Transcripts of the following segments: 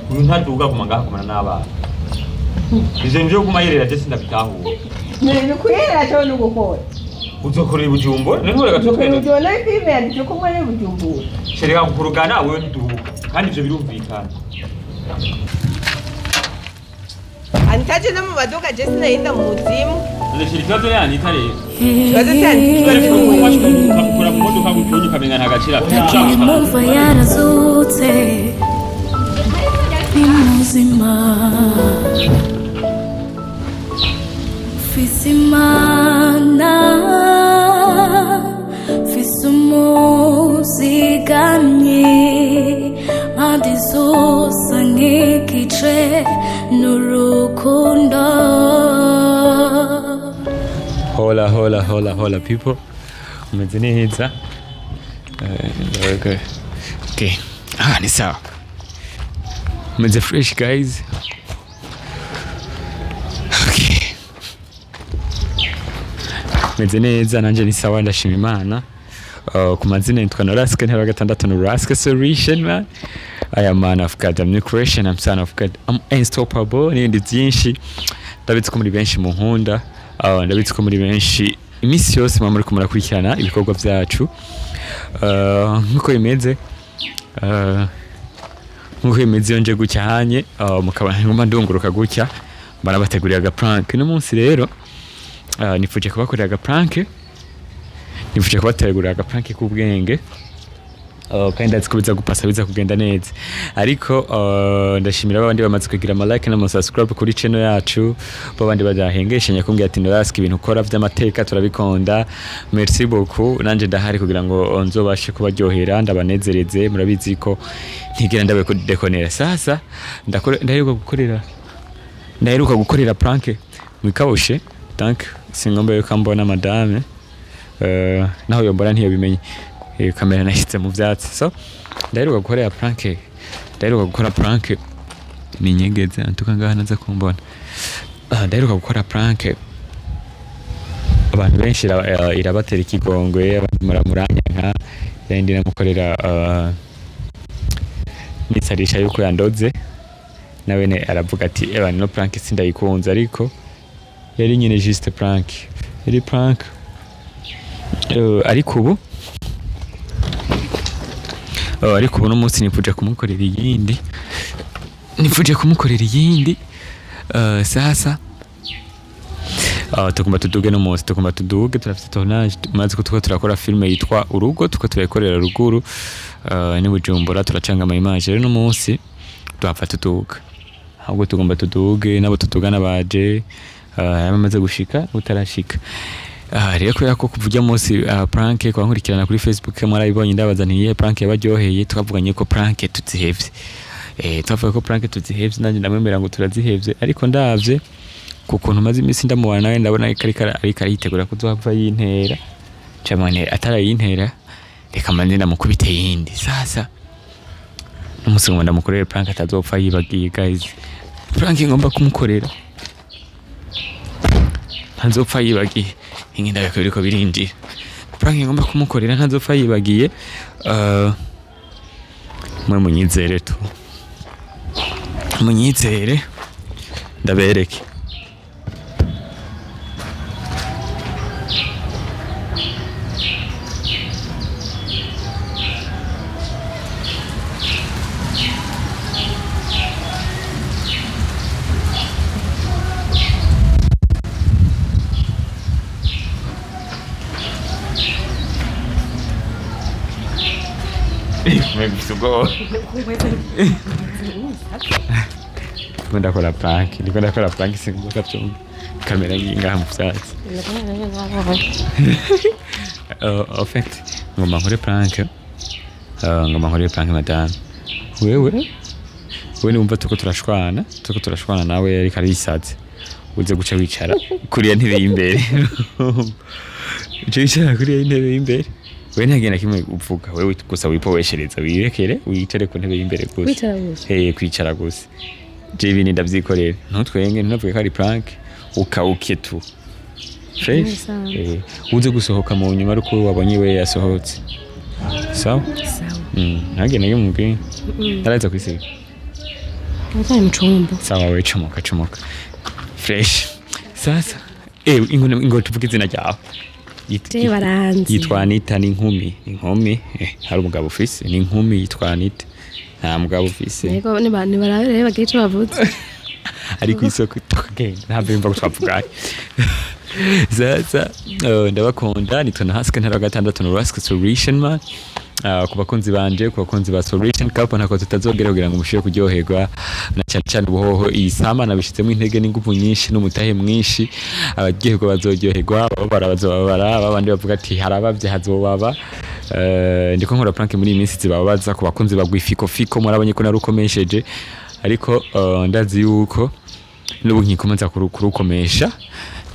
Uyu ntaduga aguma ngaha agumana n'abana. Ivyo nivyo kuguma yerera je sindabitahura. Ni kuyera cyo ni ugukora. Uzokorera i Bujumbura none ntureka tuzokwereka. Ubujumbura filime yanditse ko muri Bujumbura. Shereka kukurugana wewe ntiduhuka kandi ivyo birumvikana. Anitaje no mu baduga je sinarinda mu muzimu. None shira ikibazo ni Anita rero. Ikibazo si Anita, ikibazo ni wowe. Ukora mu modoka gutyo ukamenga nta gaciro afite. Akiri mumva yarazutse ni muzima mfise Imana mfise umuzigamyi mpande zose nk'igice n'urukundo. Hola, hola, hola, hola people. Umeze neza? Okay. Okay. Ah, ni sawa. Umeze fresh guys. Okay. Umeze neza nanje ni sawa ndashima Imana. Ku mazina nitwa Noraske ntera gatandatu Noraske Solution man. I am man of God. I'm new creation. I'm son of God. I'm unstoppable. N'ibindi byinshi. Ndabizi ko muri benshi munkunda. Ndabizi ko muri benshi iminsi yose muba muriko murakurikirana ibikorwa byacu. Nkuko bimeze iyo nje gutya hanye mukaba nguma ndunguruka gutya barabategurira aga prank. Uno munsi rero nifuje kubakorera aga prank, nifuje kubategurira aga prank k'ubwenge. Kandi ndazi ko biza gupasa biza kugenda neza, ariko ndashimira babandi bamaze kugira ama like n'ama subscribe kuri channel yacu, babandi badahengeshanya kumbwira ati Noraske ibintu ukora vy'amateka turabikunda, merci beaucoup. Nanje ndahari kugira ngo nzobashe kubaryohera ndabanezereze, murabizi ko ntigera ndabedekonera. Sasa ndaheruka gukorera prank mwikaboshe, donc singomba yuko mbona madame, naho yombona ntiyobimenye. Kamera nashyize mu byatsi, so ndaheruka gukorera prank, ndaheruka gukora prank ni nyegeze antuka ngaha naza kumbona. Ndaheruka gukora prank abantu benshi irabatera ikigongwe, abandi muramuranyanka yandi namukorera nisarisha yuko yandoze, nawene aravuga ati eba no prank sindayikunze, ariko yari nyine juste prank, yari prank. Ariko ubu no munsi nifuje kumukorera iyindi, nifuje kumukorera iyindi. Sasa tugomba tuduge no munsi, tugomba tuduge, turafite tournage tumaze ko tuko turakora filme yitwa Urugo, tuko turayikorera ruguru ni Bujumbura, turacanga ama image. Rero no munsi tuhapfa tuduga, ahubwo tugomba tuduge nabo tutugana baje yamaze gushika utarashika. Rero kubera ko kuva ujya munsi prank kwa nkurikirana kuri Facebook mwarabibonye, ndabaza nti iyihe prank yabaryoheye, twavuganye ko prank tuzihevye. Twavuga ko prank tuzihevye, nanjye ndamwemera ngo turazihevye, ariko ndavye ku kuntu maze iminsi ndamubona nawe ndabona ariko aritegura ko kuzohava yintera, camane atarayintera reka manze ndamukubite yindi. Sasa n'umunsi ngo ndamukorere prank atazopfa yibagiye guys, prank ngomba kumukorera ntazopfa yibagiye, ingi ndabiko biriko birinjira, prank ngomba kumukorera ntazopfa yibagiye. Mwe munyizere tu, munyizere ndabereke. Mfise ubwoba. Ndiko ndakora prank, ndiko ndakora prank singomba kabyumva. Kamera ngiyi ngaha mu vyatsi. En fait, ngomba nkore prank. Ngomba nkore prank madame. Wewe niwumva turiko turashwana, nawe ariko arisaze. Uze guca wicara kuriya ntebe y'imbere. Uce wicara kuriya ntebe y'imbere. Wewe ntagenda kimwe uvuga, wewe gusa wipoweshereza wirekere wicare ku ntebe y'imbere gusa. Kwicara gusa. Kwicara gusa. Je ibindi ndavyikorera. Ntutwenge ntunavuge ko ari prank, ukawuke tu. Fresh. Sawa. Uze gusohoka mu nyuma ariko wabonye we yasohotse. Sawa? Sawa. Ntagende mubwiye. Ntaraza kwisiga. Ndacyari mu cumba. Sawa, we comoka comoka fresh. Sasa ingo ingo tuvuge izina ryawe. Je baranzi. Yitwa Anita, ni inkumi, inkumi. Hari umugabo ufise? Ni inkumi yitwa Anita, nta mugabo ufise. Yego, nibarabe rero bagire ico bavuze. Ari ku isoko tukagenda, ntabwo yumva ko twavuganye. Sasa ndabakunda, nitwa Nahasike ntara wa gatandatu na Rask Solution Man. Ku bakunzi banje, ku bakunzi ba Solution Couple, ntako tutazogera kugira ngo mushobore kuryoherwa na cyane cyane ubuhoho iyi sama nabishizemo intege n'ingufu nyinshi n'umutahe mwinshi. Abaryoherwa bazoryoherwa, ababara bazobabara, babandi bavuga ati harabavye hazobaba. Ndiko nkora prank muri iyi minsi zibabaza ku bakunzi bagwa fiko fiko, murabonye ko narukomesheje, ariko ndazi yuko n'ubu nkikomeza kurukomesha,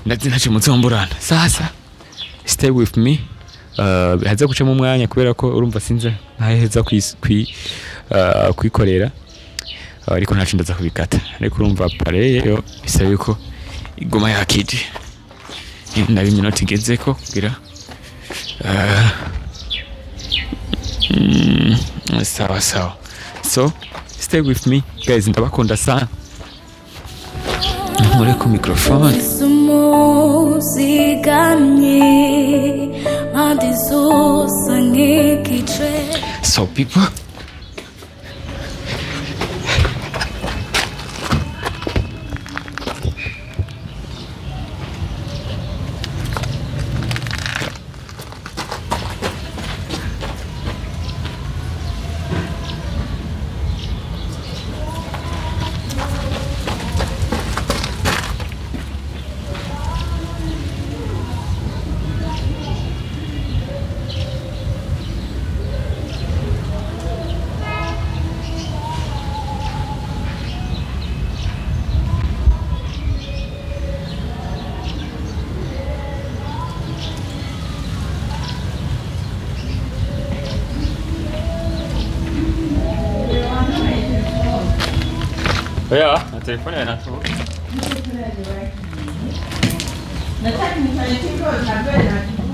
ndazi ntacyo muzomburana. Sasa stay with me, haza gucamo umwanya kubera ko urumva sinze ntaheza kwikorera. Ariko ntaco ndaza kubikata, ariko urumva pareye yo bisaba yuko iguma yakije ndabe iminota igezeko kugira sawa sawa. So stay with me guys, ndabakunda sana. Nkore ku microphone. Umuzigamye mpande zose nk'igice. So people, oya na telefone yawe natubu. Nataka nifanye kitu cha mbele na kibuti.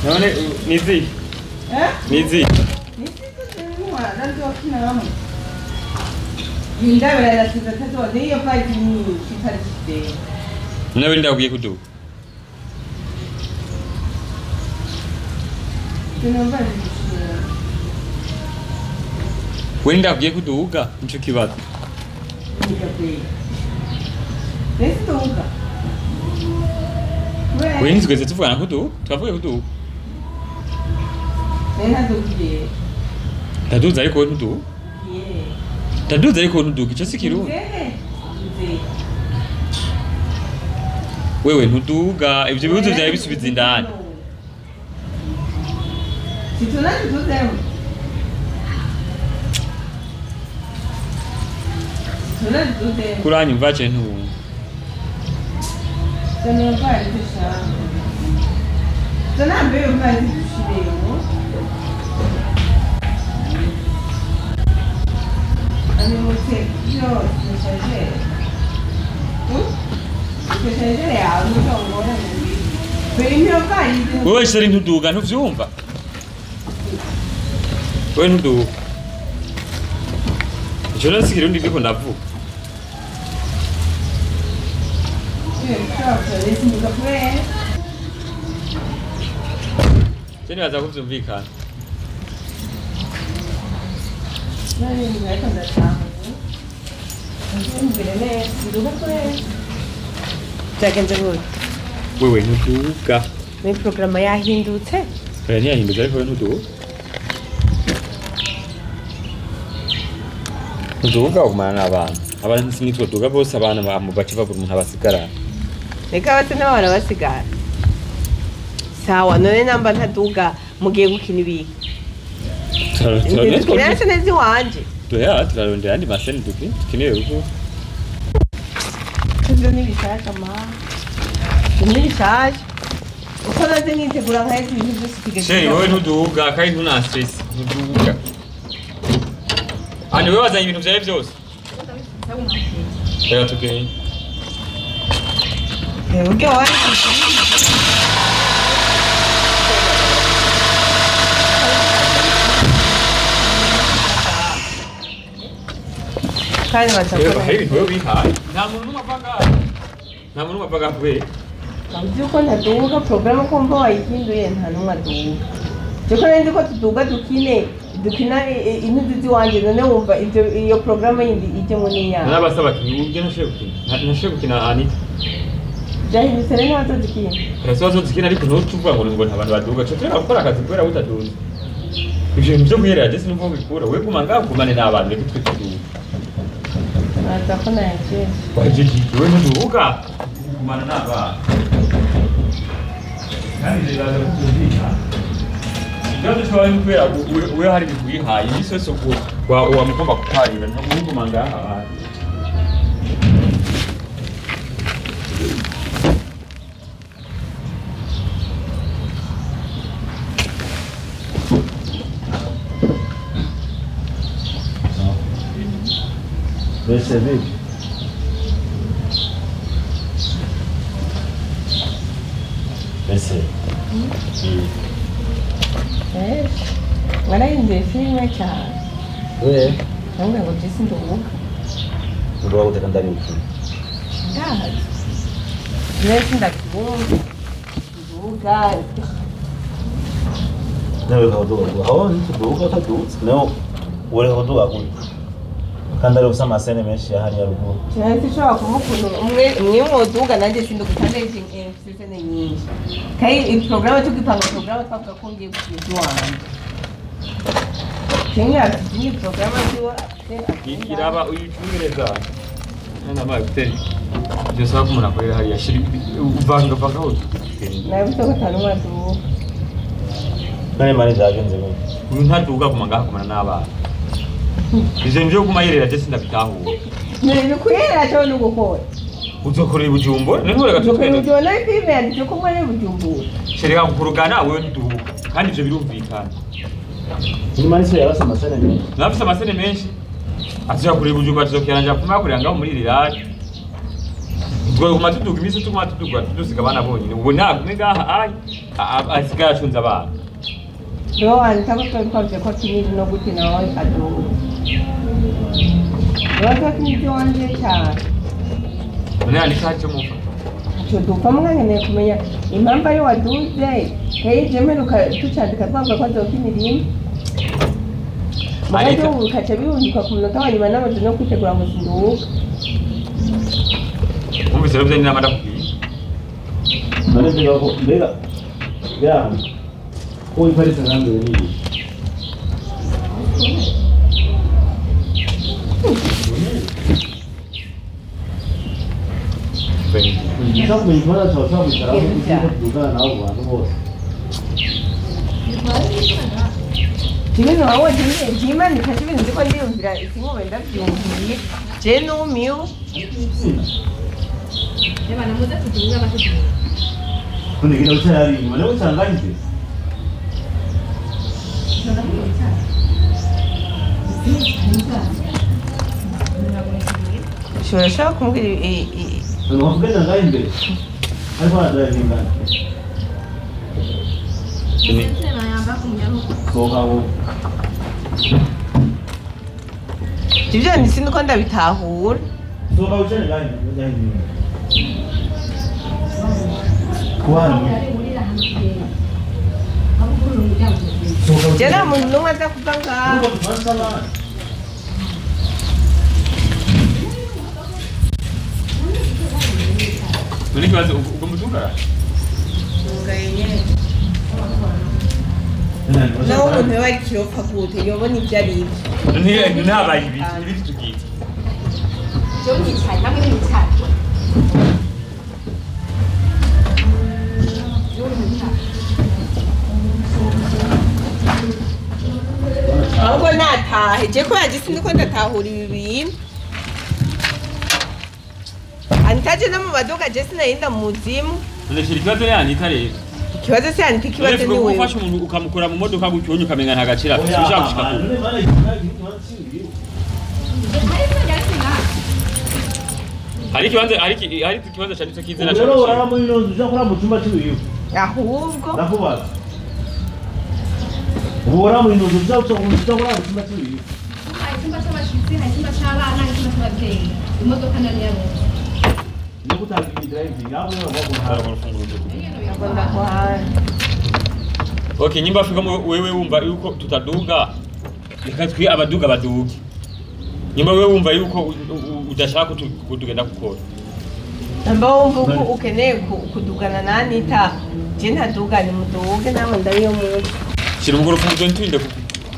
None nizi nizi nawe ndakwiye kuduga. We ndakwiye kuduga nico kibazo. We ntitwigeze tuvugana kuduga, twavuye kuduga. Ndaduza ariko wowe ntuduga. Ndaduza ariko wowe ntuduga, ico si kirundi. Wewe ntuduga, ivyo bihuzu vyawe bisubiza indani. Kuranyumva ce ntuwumva. Wewe sheri ntuduga, ntuvyumva. Wewe ntuduga. Ico rero si kirundi ndiko ndavuga. Je nibaza ko vyumvikana. Nari ndataha. Nzumvire neza, nduga kubera. Byagenze gute? Wewe ntuduga. Muri porogaramu yahindutse. Oya ntiyahindutse ariko we ntuduga. Ntuduga ugumana n'abana. Abana sinitwo duga bose abana baca babura umuntu abasigarana. Reka bose nabo barabasigara. Sawa, none namba ntaduga mugiye gukina ibiki? Dukina neza iwanje. Oya turarondera andi maseni dukinire rugo. Ivyo ni bishasha ma. Ni bishasha. Uko naze nkitegura nkaheza ibintu byose tugeze. Sheri wowe ntuduga kandi ntuna stress ntuduga. Ani wewe wazanye ibintu vyawe vyose. Reka tugende. Ubwe wawe kandi Rero batakora. hari ibintu wewe wihaye. Nta muntu n'umwe ava ngaha. Nta muntu n'umwe ava ngaha kubera. Uzi ko ntaduga porogaramu ko mba wayihinduye nta n'umwe aduga. Jeko nari nzi ko tuduga dukine dukina intuzi z'iwanje none wumva ivyo iyo porogaramu yindi ijyemo n'iyawe. Narabasaba ati ubwe ntashoboye gukina. Ntashoboye gukina Anita. Byahindutse rero ntabazozikina. Urasa wazozikina ariko ntutuvuga ngo nta bantu baduga. Cyo tureka gukora akazi kubera utaduze. Ivyo bintu vyo guherera je sinumva aho bikura. Wewe guma ngaho gumane n'abantu reka twe tuduga. Naza ko nayajeje. Waje wewe ntuduga. Gumana n'abana. Kandi biraza kukumvikana. Ikibazo cyawe ni kubera wewe hari ibintu wihaye. Iminsi yose wamugomba kuparira ntabwo uguma ngaha abantu. Mbese vipi? Mbese Warahinduye filime cyane. we Ndamubwira ngo jesi nduga. uruwa guteka ndari gukina. Ndahazi. Mbese ndakibumva. Nduga. Nawe ukaduga aho ntituduga utadutse nawe uri kuduga gute kandi ari ubusa amasene menshi ya hariya ruguru. Sinari sinshobora kuvuga ukuntu umwe umwe mwoduga nanjye sinduga kandi mfise nyinshi. Kandi iyi porogaramu tugipanga porogaramu twavuga ko ngiye gukina iby'iwanje. Kimwe afite iyi porogaramu ziwe afite akunda. Iraba uyicungereza. Nana ma ekuteri. Ibyo saba ko umuntu akorera hariya shira uvanga vanga hose. Nabivuze ko atari umwe aduga. None mani byagenze gute? Uyu ntaduga guma ngaha gumana n'abana. Ivyo bintu vyo kuguma yerera je sindabitahura. Ni ukuyera cyangwa ni ugukora? Uzokorera i Bujumbura none ntureka Uzokorera tugenda. Bujumbura nawe filime yanditse ko umwe ari Bujumbura. Shereka kukurugana wewe ntuduga kandi ivyo birumvikana. Ni mani se yarasa amasene menshi. Nafise amasene menshi. Azoyakorera i Bujumbura tuzokiranja pfuma yakorera ngaho muri rirari. Twaguma tuduga iminsi tuguma tuduga tudusiga abana bonyine. Ubu nagume ngaha ayi asigaye acunze abana. Niwe wanditse ko twari twavuze ko akinira no gukina wowe aduga. Niwe akina iby'iwanje cyane. None yandika haco mufa. Icyo dupfa mwankeneye kumenya impamvu ari waduze kayije mperuka tucandika twavuga ko azokinira imwe Ariko- mugabo ukaca bihunduka ku munota wa nyuma n'amaze no kwitegura ngo sinduka Wumvise rero vyari inama ndakubwiye. None mbega ko mbega ya ko iparitse nkambe ni iyi. Ushobora kuyikora ushobora kwicara aho kudugana nabo bantu bose. ibintu wawe ntimanika ibintu ndiko ndiyumvira isinkube ndavyumviye je numiwe None gira ucara ari inyuma nawe ucanganyije. ushobora ushobora kumbwira None wakugenda ngaho imbere. Ariko aradrivingana. Sohoka wowe. ivyo nisi ndiko ndabitahura Sohoka wicare ngaho inyuma. Kuba hano muri Je nta muntu n'umwe aza kuva ngaho. None ikibazo ubwo mutugara? Naho umuntu yoba ari kirofa gute yobona ibyo ari byo. None ntabaye ibiki ibiki tugiye. Je mwicaye namwe mwicaye. Ahubwo natahe je ko yaje sindi ko ndatahura ibi bintu. Anitaje no mu baduga je sinarinda muzimu. None shira ikibazo ni Anita rero. Ikibazo si Anita, ikibazo ni None wewe. ufashe umuntu ukamukura mu modoka gutyo wonye ukamenga nta gaciro afite ushaka gushika ku. Hari ikibanza hari ikibanza cyanditse k'izina Rero cyawe. urara muri ino nzu uja kurara mu cyumba cy'iwiwe. Ahubwo Ndakubaza. Ubu urara muri ino nzu uja kurara mu cyumba cy'iwiwe. Hari icyumba cy'abashitsi, hari icyumba cy'abana, hari icyumba cy'ababyeyi. Imodoka nayo ni iyabo. Niba utagira driving, aho uri ndakuhaye. Okay, nyimba Afrika wewe wumva yuko tutaduga reka twe abaduga baduge. Nyimba wewe wumva yuko udashaka kutugenda gukora. Namba wumva uko ukeneye kudugana na Anita, je ntadugane muduge nawe ndabiyo munsi. Shira umugoro ufunguzo nturinde ku.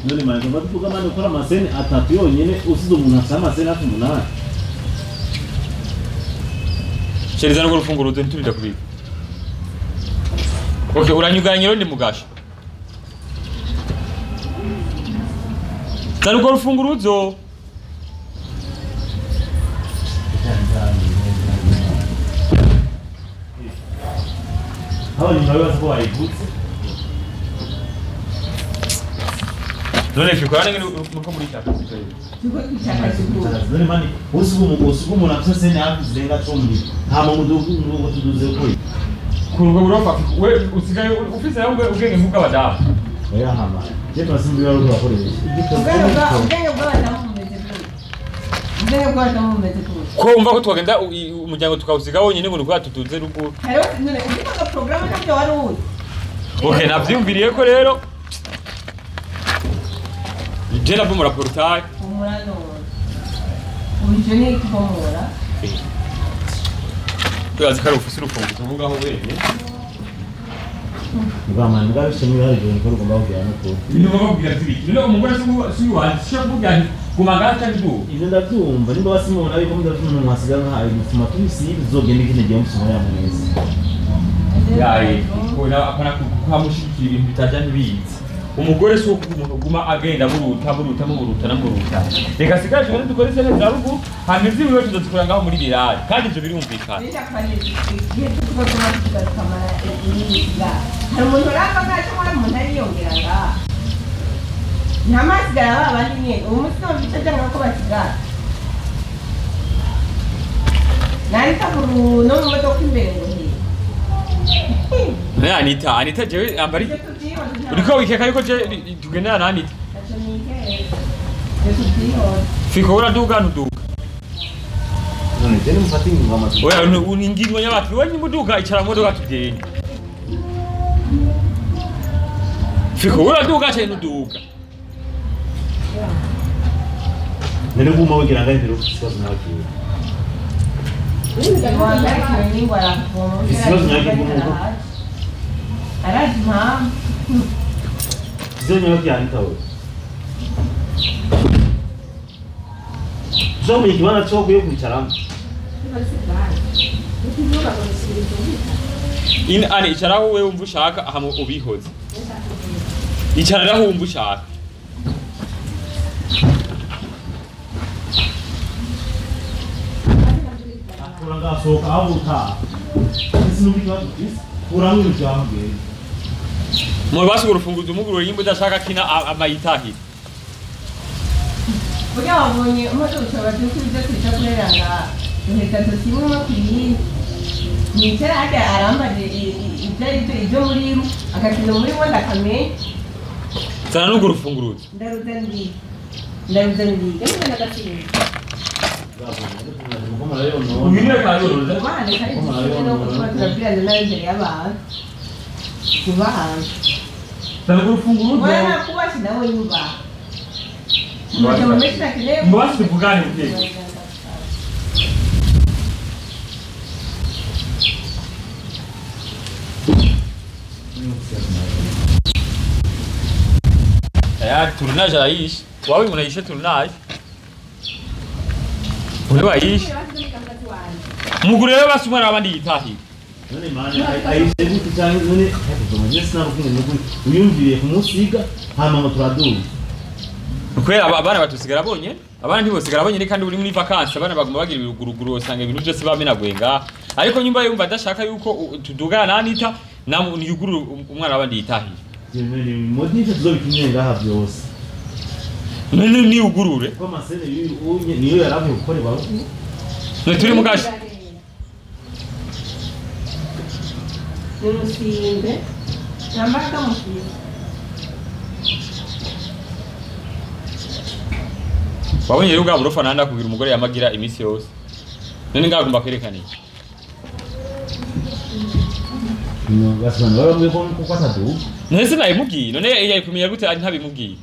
None manje baduga manje ukora amasene atatu yonyene usize umuntu afite amasene hafi umunani. Shiriza n'urwo rufunguzo nturinde kubika. Okay, uranyuganye rero ndi mugasho. Zana urwo rufunguruzo. Haba nyuma bibaza ko bayivutse. None fikora ngene muriko muri cyaka. None mani usiga umuntu afite sene hafi zirenga 10 hama mudugu ngo tuduze kuri. Kurwo burofa we usigaye ufise nawe ubwenge nk'ubw'abadamu. Oya hama. Je twasimbi bari bakoresha. Ubwenge bw'abadamu bumeze gute? Ubwenge bw'abadamu bumeze gute? Ko wumva ko twagenda umuryango tukawusiga wonyine ngo nuko tuduze ruguru. Hariho none ugipanga porogaramu ntabyo wari uzi. Okay, navyumviriye ko rero je nabomora portail. Humura none. Ubu ivyo ni ikibomora. Turazi ko ari ufise urufunguzo uvugaho wenyine. Mugama ndabishimira hari ibintu ugomba kugira no kuba. Ibintu ugomba kugira zibiki. None umugore si uwanje, si kuvuga nti guma ngaha canke duga. Ivyo ndavyumva nimba basimubona ariko ndavyumva mwasiga nkahaye mutuma tubisiga tuzogenda ikindi gihe musoma ya mwese. Yaye, kubona apana kuhamushikira ibintu bitaja ntibizi. Umugore si uko umuntu guma agenda muruta muruta muruta na muruta. Reka sigaje tugende dukore sene za ruguru, hanyuma ivy'iwiwe tuzozikora ngaho muri birari. Kandi ivyo birumvikana. Hari umuntu urava ngaho cyangwa hari umuntu ariyongera ngaha. Nta masigara ba bandi nyene. Uwo munsi numva ico ajya ko basigara. Narita ku no mu modoka imbere ngo ntiye. Ne Anita, Anita jewe ambari uriko wikeka yuko je tugendana na Anita. Ntacyo nikeka. Ivyo tuvyihora. Fiko uraduga ntuduga. None je nimufate ingingo amatu. Oya ni ingingo nyabaki wewe nyimuduga icara mu modoka tugende. Fiko uraduga cyane ntuduga. None guma wigira ngaho imbere ufite ikibazo nawe. Ikibazo nawe Arazi impamvu. Izo nyawe Anita we. Uzomenya ikibanza cyo ukwiye kwicaramo. In ani icaraho wewe wumva ushaka hama ubihoze. Icararaho wumva ushaka. Akora ngasohoka aho utaha. Ese numva ikibazo ufise? Kuramo ibintu byamubwiye. Mu basi urufunguzo umugurura yimba udashaka kina amayitahira. Burya wabonye umaze gushobora byose ibyo twica kubera ngaha. Duhita dosiye umwe ku yindi. Nicara harya arambaje ibyo ari byo ibyo muri bo agakina muri bo ndakamenya. Zana n'urwo rufunguruzo. Ndaruza ndi. Ndaruza ndi. Ndabona ndagatsinda. Unyine kayoruza. Ubana kandi no kuba turabwirana nabi imbere y'abantu. Kuba hanze. Zana urwo rufunguruzo. Oya, nakubashye nawe nyubaha. Amajambo menshi ntakeneye. Ngo basi tuvugane muvyeyi. Tayari tournage arayishe. Wawe unaishe tournage. Wewe wayishe. Mugure rero basi umwana w'abandi yitahire. None mani ayishe gute cyangwa none njye sinabukunda nuko uyumviriye kumusiga hama ngo turaduga. Kubera abana batusigara bonyene, abana ntibosigara bonyene kandi uri muri vacances, abana baguma bagira ibiruguruguru, usanga ibintu byose bamenaguye ngaha. Ariko nyumba yumva adashaka yuko tudugana na Anita, namu niyugurure umwana w'abandi yitahire. None modife tuzobikinye ngaha byose. None niyugurure. Kuko amasene y'uyu unye niyo yaravuye gukorerwa ruguru. None turi mu gashi. Nimusimbe, nta mbaraga mufise. Wabonye rero bwa burofa nanda kugira umugore yamagira iminsi yose. None ngagomba kwerekana iki? Basi barambwiye ko kuko ataduga. None se nabimubwiye, none yari kumenya gute ari ntabimubwiye?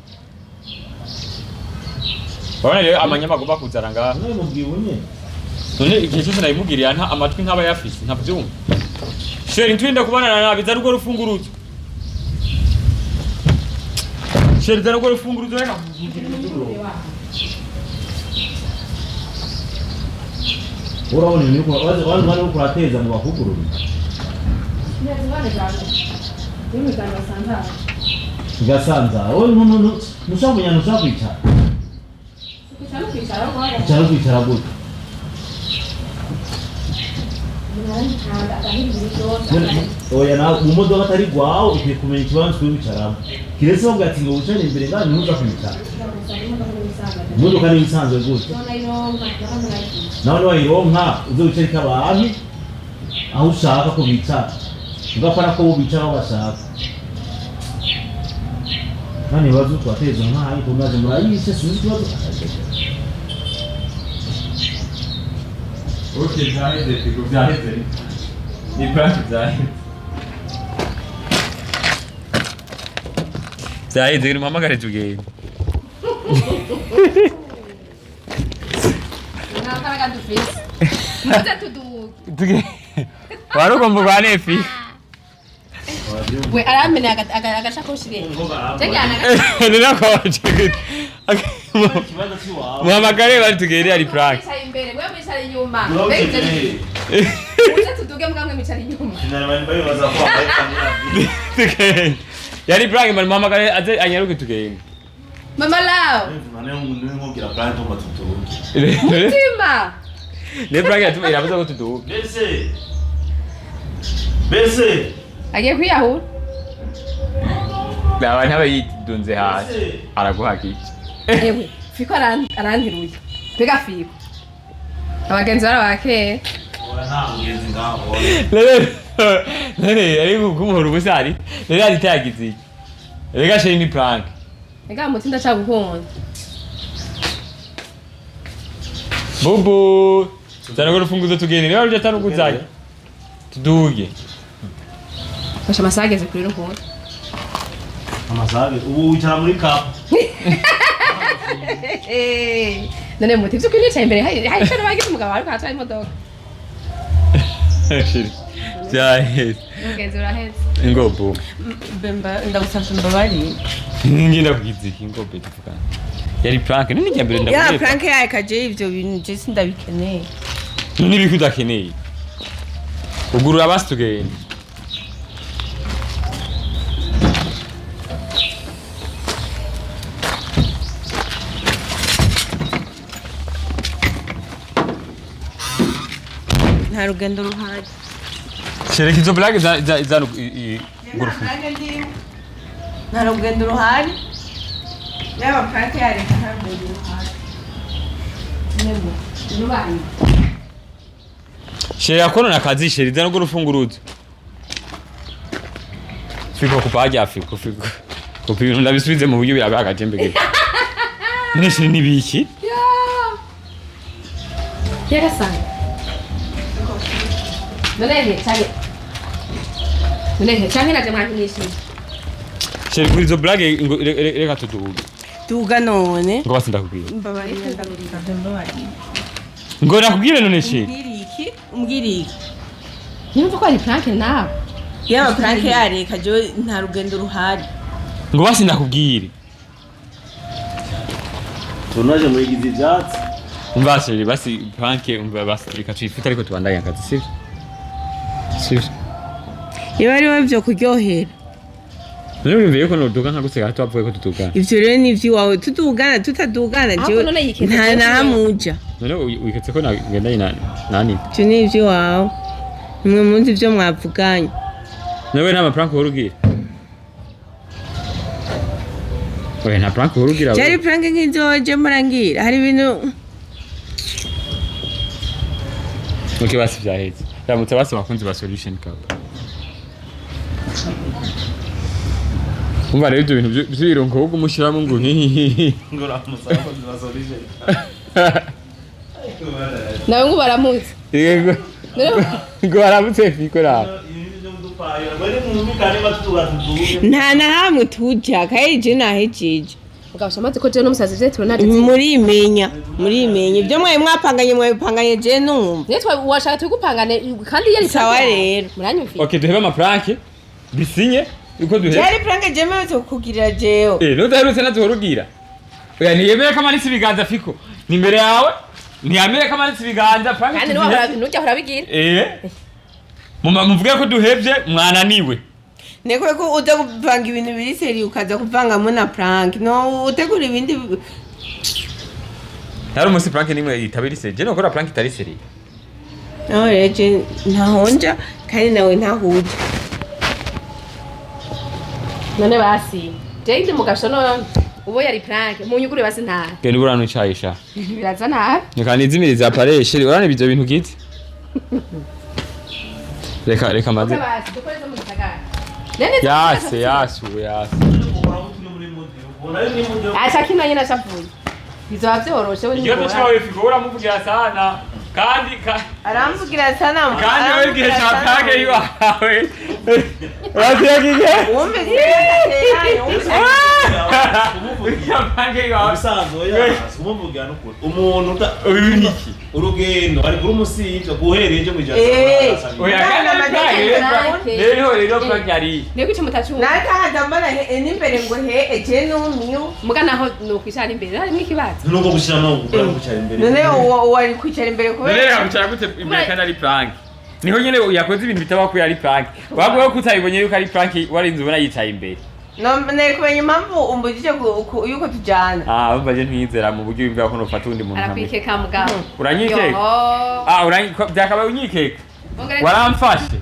Wabona rero amanyama agomba kuzana ngaha. None mubwiye unye. None igihe cyose nabimubwiriye nta amatwi nk'aba yafise, ntabyumva. Sheri ntwinde kubana nabi, zana urwo rufunguruzo. Sheri zana urwo rufunguruzo reka. Urabona ibintu yuko wazi wazi wari kurateza ngo bakugurure. Gasanza, wowe ntushaka kumenya ntushaka kwicara. Kwicara kwicara gute? Oya nawe mu modoka atari gwawe ukwiye kumenya ikibanza ukwiye kwicaramo. Kiretse bavuga ati ngo wicare imbere ngaho ntuza kwicara. Imodoka ni ibisanzwe gute? Nawe niwayironka uze wicarike abantu aho ushaka ko bicara. Ugapfana ko bo bicara aho bashaka. Nani ibibazo twateza nkaho tumaze murayishe sinzi ikibazo. Okay, byaheze figo byaheze. Ni prank byaheze. Byaheze ni muhamagare tugende. Nta mbaraga dufise. Muze tuduge. Tugende. Wari ugomba urwane fi. We aramenye agasakoshi rero. Jyana Ninakoje. Ikibazo cy'iwawe. Muhamagare bari tugende ari prank. Mwicara imbere, mwe mwicara inyuma. Muze tuduge mbwa mwe mwicara inyuma. Babibaza ko wambaye kamera. Tugende. Yari prank mani muhamagare aze anyaruke tugende. Mama lao. Nkubwira prank ngo tutuge. Mutima. Ne prank yatuma irabuza ko tuduga. Bese. Bese. Agiye kwiyahura. Abantu aba yidunze hasi. Araguhaka iki? Ewe, Fiko arantiruye. Mbega Fiko. Abagenzi barabakera. Oya nta mugenzi ngaho. Rero none ari kumuhora ubusa ari. Rero ari tagize iki? Rega sheri ni prank. Mbega muti ndacagukunda. Bubu. Zana ngo rufunguzo tugende. Niba rujya ataruguzanye. Tuduge. Fasha amasaha ageze kuri ruhura. Amasaha ubu wicara muri kapu. None muti vy'ukuri nicaye imbere hari hari ico bagize umugabo ariko aratwara imodoka. Sheri. Byaheze. Umugenzi uraheze. Ingobo. Bemba ndagusavye mbabarire. Ngenda kugize iki ngobe tuvugana. Yari prank none njya mbere Ya ndakubwiye. prank yawe kaje ivyo bintu je sindabikeneye. None ibiki udakeneye. Ugurura basi tugende. Nta rugendo ruhari. Shereka izo blague za za za ngurufu. Nta rugendo ruhari. Yaba prank yareka nta rugendo ruhari. Nubaye. Shereka kono nakazi sheri zana urufunguruzo. Fiko kupaja fiko fiko. Kupi ibintu ndabisubize mu buryo birabe agajembege. None sheri nibiki? Ya. Yagasanga. None he cyane. None he cyane naje mwankinishije. Chéri, kuri izo blague ngo reka tuduge. Duga none. Ngo basi ndakubwira. Mbabarira, ndagusabye, mbabarira. Ngo nakubwire none chéri. Umbwira iki? Umbwira iki? Nyumva ko ari prank nawe. Yaba prank yareka, jewe nta rugendo ruhari. Ngo basi ndakubwire. Tournage muyigize ivyatsi. Umva chéri, basi prank, umva basi reka tuyifute ariko tubandanye akazi, sivyo? Sivyo? Iyo ari wowe vyo kuryohera. None wiyumviye ko noduga nkaguseka hato wavuye ko tutugana? Ivyo rero ni ivy'iwawe, tudugana tutadugana, Ahubwo jewe none yiketse nta jewe. na hamwe uja. None wiketse ko nagendanye na nani? Ivyo ni ivy'iwawe, nimwe muzi ivyo mwavuganye. Nawe nta prank uhora ugira? Oya, nta prank uhora ugira. Byari prank nk'izo je murangira hari ibintu. Okay, basi vyaheze. Ramutse basi abakunzi ba Solution Cup. Umva rero ibyo bintu vy'ibirungo ahubwo umushyiramo ngo hihihi. Ngo ramusaba ko zibasorije. Nawe ngo baramutse. Yego. None Ngo baramutse fiko rabo. Ibintu byo mudupayira ngo ni mwumvikane batutuga tuduge. Nta na hamwe tuja kandi je nahejeje. Mugabo shamaze ko je n'umusazi vye tournage. Murimenya, murimenya ibyo mwari mwapanganye, mwabipanganye, je numva. Niyo twa washaka tugupangane kandi yari Sawa prank yawe. rero. Muranyumviye. Okay, duhebe ama prank. Bisinye uko duhebe. Byari prank je mperutse kukugirira jewe. Eh, nudaherutse nazo ugira. Oya, ntiyemere ko amanitse ibiganza fiko. Ni imbere yawe. Ntiyemere ko amanitse ibiganza prank. Kandi niwe nujya ahora bigira. Eh. Muma muvuge ko duhevye mwananiwe. Niko ko uza kuvanga ibintu biri seri ukaza kuvangamo na prank, no utegura ibindi. Hari umunsi prank nimwe itabiri seri. Je nokora prank itari seri. Naho rero je ntahonja kandi nawe ntahuja. None basi. Je ndi mugasho none. Ubo yari prank munyugure basi nta. Genda urano icayisha. Biraza nabi. Reka nizimirize appareil chéri, urane ibyo bintu gize. Reka reka maze. Basi dukoreze mu gisagara. Nene Yase yase ubu yase. Acha kino nyine acavuye. Bizoba vyoroshe we. Ikibazo cyawe fiko uramuvugira sana kandi Aramvugira sana. kandi we igihe cya Aramvugira prank sana. iwawe. Uraziye kige? Wumvise rero, wumvise. Kumuvugira. Prank iwawe. Ubusanzwe oya, kumuvugira n'ukuri. Umuntu Uyu ni iki? Urugendo ari kuri umusivyo guhera ejo mwijana. Eh. Oya kandi ari prank. Rero rero prank yari. Niyo gice mutacumva. Natahaza mbona n'imbere ngo he je numiwe. Muga naho nokwicara imbere harimo ikibazo. Nuko gushiramo gukora kwicara imbere. None uwo wari kwicara imbere None kubera reka kwicara gute imbere kandi ari prank? Niho nyene yakoze ibintu bitaba ko yari prank. Wavuga ko utabibonye yuko ari prank warinze ubona yicaye imbere. No, nari kumenya impamvu umbujije yuko tujana. Ah, umva je ntizera mu buryo wumva ko nofata undi muntu nkamwe. Arakwikeka mugabo. Uranyikeka? Yoho. Ah, uranyikeka byakabaye unyikeka. Ongera- Waramfashe.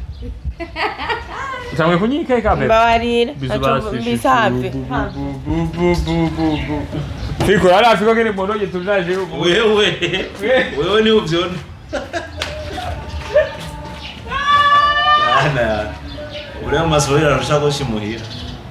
Utanguye kunyikeka bebe. Mbabarira, bisave. Fiko yari afiko ngene mbono gitunaje ubu. Wewe wewe ni uvyona. Ana. Uriya masohera arusha goshimuhira.